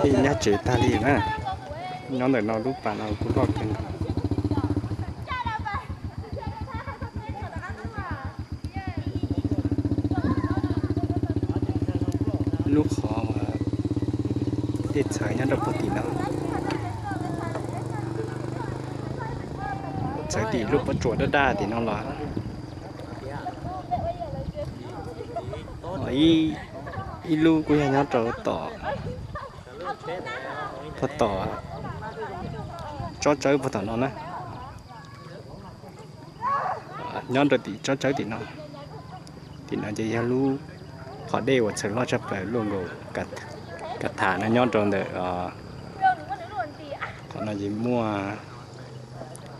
Ib nyab tsev tag li na. Nyob ntawm no lub pas no kuj loj kawg nkaus. Lub qhov dej txhawv nyob rau puag tim no. Txhawv tim lub pob tsuas daj daj tim no los. Ib lub kuj yog nyob rau tom, puag tom tsob tsawb puag tom no na. Nyob rau tim tsob tsawb tim no. Tim no ces yog lub qhov dej uas txhawv loj tshaj plaws luaj nkaus. Kav tham no nyob rau ntawm, qhov no ces muaj,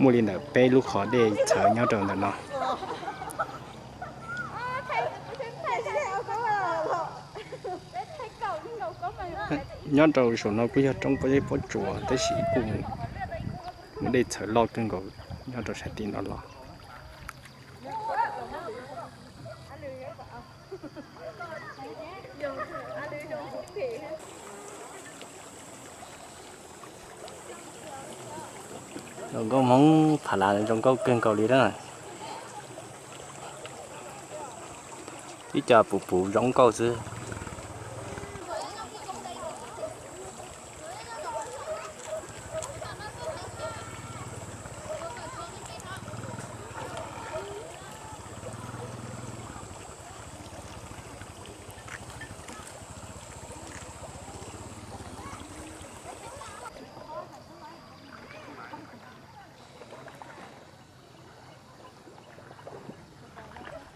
muaj li ntawm peb lub qhov dej txhawv nyob rau ntawm no. Nyob rau saum no kuj yog roob pob zeb pob tsuas tab sis kuj muaj dej txhawv loj kawg nkaus nyob rau sab tim no los. Zoo nkauj Hmoob Phav Lav zoo nkauj kawg nkaus li na. Ib co puv puv zoo nkauj xwb.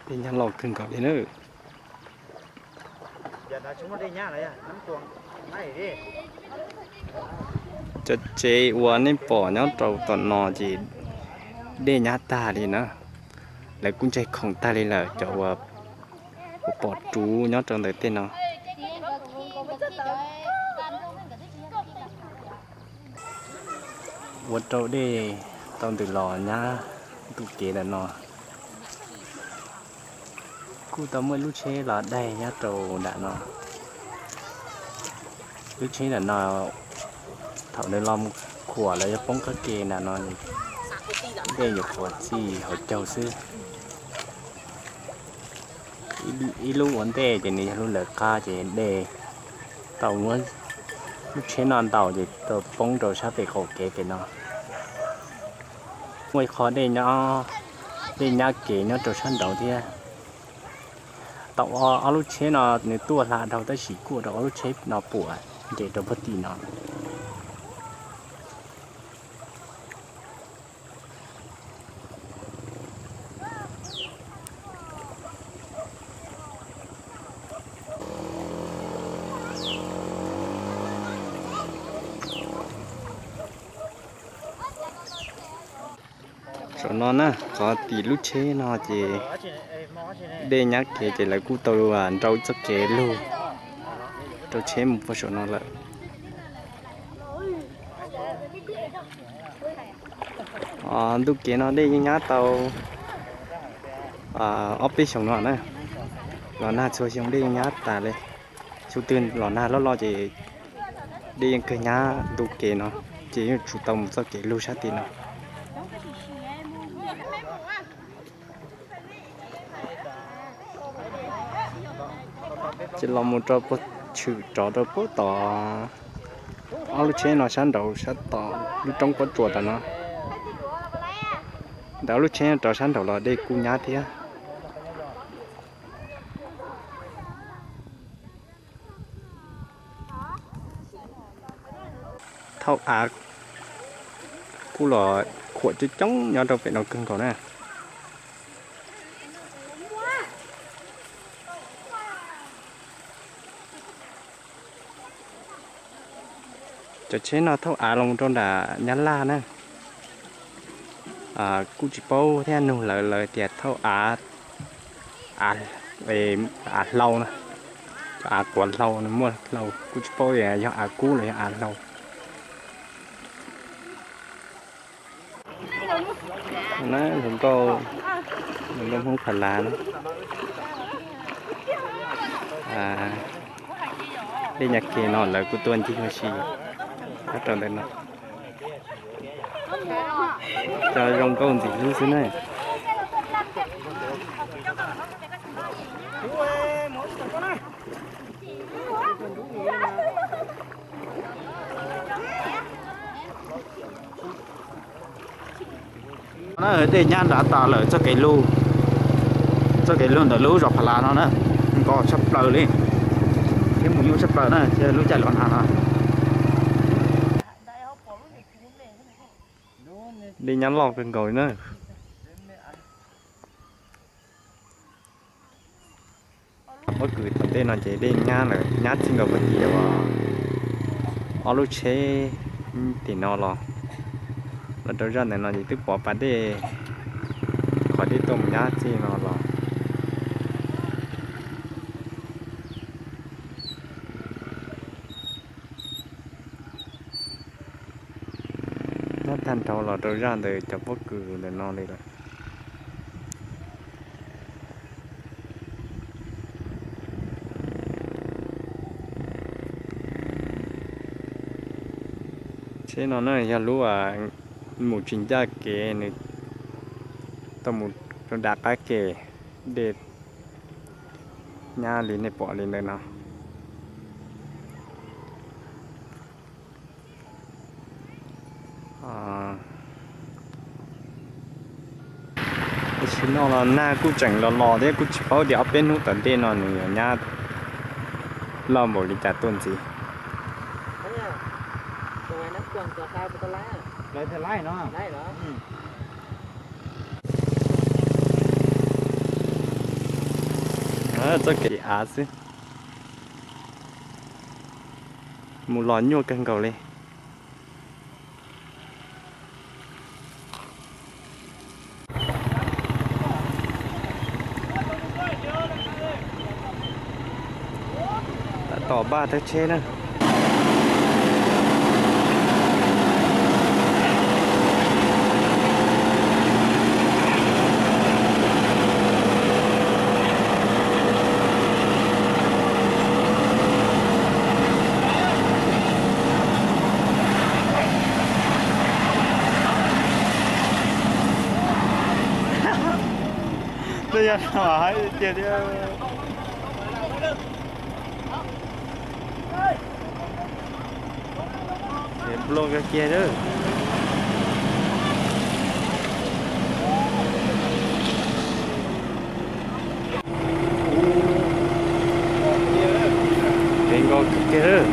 Dej nyab loj kawg nkaus li na. Cov tsev uas nej pom nyob rau tom no ces dej nyab tag li na. Lawv kuj ntseg khoom tag li lawm cov uas pom ruv nyob rau ntawm tej no. Ua rau dej tau ntws los nyab ntu kev ntawm no. Kuj tau muaj ib lub tsheb los daig nyob rau nram no. Lub tsheb nram no thaum nws los khuam los yog poob qab ke nram no, dej nyuam qhuav txij hauv caug xwb. Ib lub ua ntej ces nws yog lub lawv qab ces dej tau muab lub tsheb no ntaus ces tau poob rau sab pem qaum kev pem no. Muaj ib qho dej, dej nyab kev nyob rau sab nraud thiab. Tau ob lub tsheb no nws tuaj hla dhau tab sis kuj ua rau ob lub tsheb no puam nres rau puag tim no. Saum no na, qhov tim lub tsheb no ces dej nyab kev ces lawv kuj tau nrau txoj kev lug rau tsheb mus puag saum no lawm. Ntu kev no dej yeej nyab tau ob peb xyoos no na, los nag txhua xyoo dej yeej nyab tas li. Xyoo twg los nag loj loj ces dej yeej kawg nyab ntu kev no, ces yeej tsis tau mus txoj kev lug sab tim no. Ces los mus rau puag, tshwm rov rau puag tom ob lub tsheb no sab nraud sab tom lub roob pob tsuas tom no. Ntawm ob lub tsheb rov sab nraud los dej kuj nyab thiab. Thauj av kuj los khuam coob coob nyob rau pem no kawg nkaus na. Cov tsheb no thauj av los rau nram Nyab Laj na. Kuj tsis paub thiab, nug lawv lawv tias thauj av, av hlau na, av quav hlau, muaj hlau, kuj tsis paub yog av kub los yog av hlau. Hluas nkauj, hluas nkauj Hmoob Phav Lav na. Dej Nyab Ke no lawv kuj tuaj ncig ua si nyob rau ntawm no. Cov zoo nkauj ntxim hlub xwb na. Na, dej nyab nrad tas lawm, txoj kev luj, txoj kev luj ntawm lub zos Pha Las no na, nkos tshaj plaws li, thiab mus nyuaj tshaj plaws na, lub caij los nag no. Dej nyab loj kawg nkaus li na. Pob kws tom ntej no ces dej nyab lawm, nyab txij nkaus puag tim ob lub tsheb tim no los, los rau zaj ntawm no ces twb pov pas dej, qhov dej tuaj mus nyab txij no los. Nyab tag nrho los rau zaj ntawm cov pob kws ntawm no li lawm. Tsheb no na yog lub mus tsis ncaj kev, nws tau mus rau nram qab ke, dej nyab li nej pom li ntawm no. Tam sim no los nag kuj tseem los los thiab, kuj tsis paub tias ob peb hnub tom ntej no nws yuav nyab loj npaum li cas tuaj ntxiv. Txoj kev av xwb, mus los nyuaj kawg nkaus li. Tab tom npaj thawj tsheb na. Tej yog no hais tiag thiab. Nplooj kawg kiag lawm. Kev nkos kawg kiag lawm.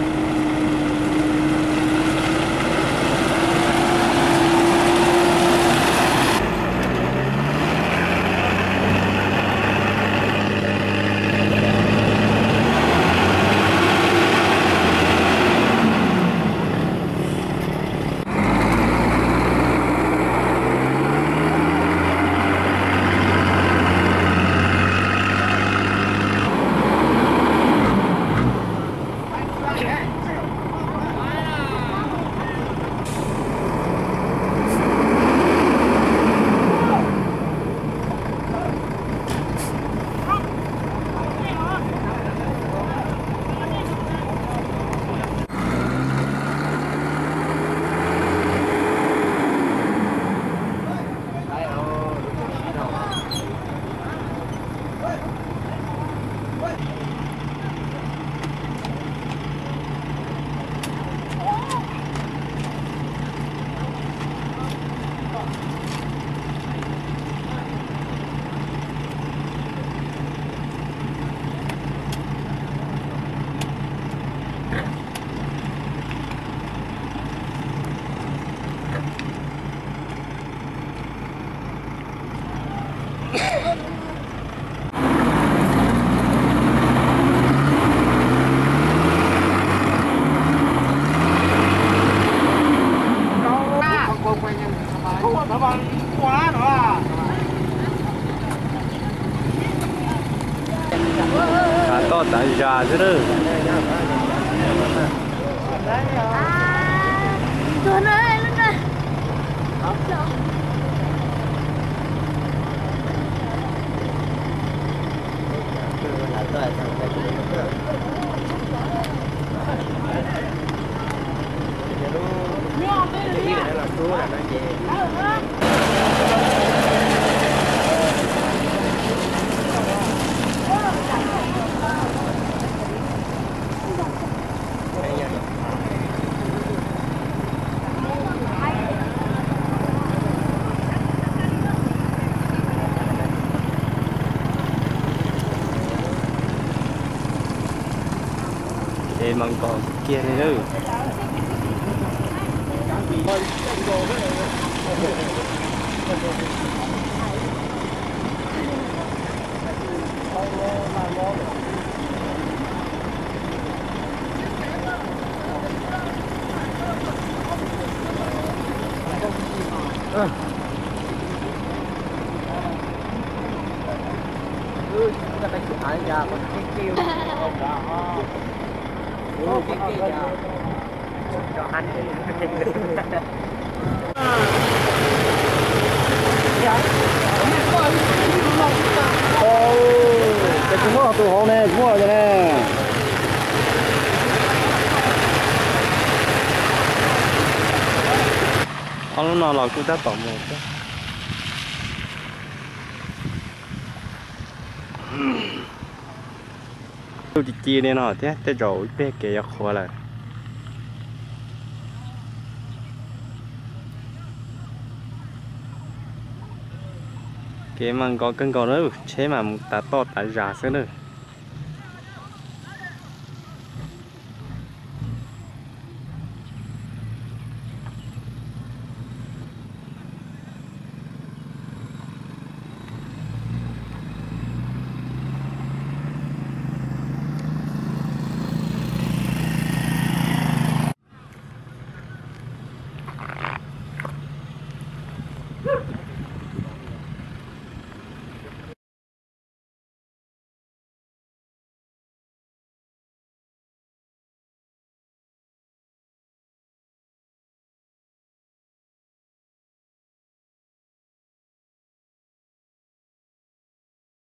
Toj tav zas xwb lawm. Kev mas nkos kiag li lawm. Ces tsis muaj tus hauv ne, tsis muaj los ne. Ob lub no los kuj tab tom mus thiab. Ntuj ci ci li no thiab tej zaum ib pliag kev yuav qhuav lawm. Kev mas nkos kawg nkaus na, tsheb mas mus tav toj tav zag xwb na.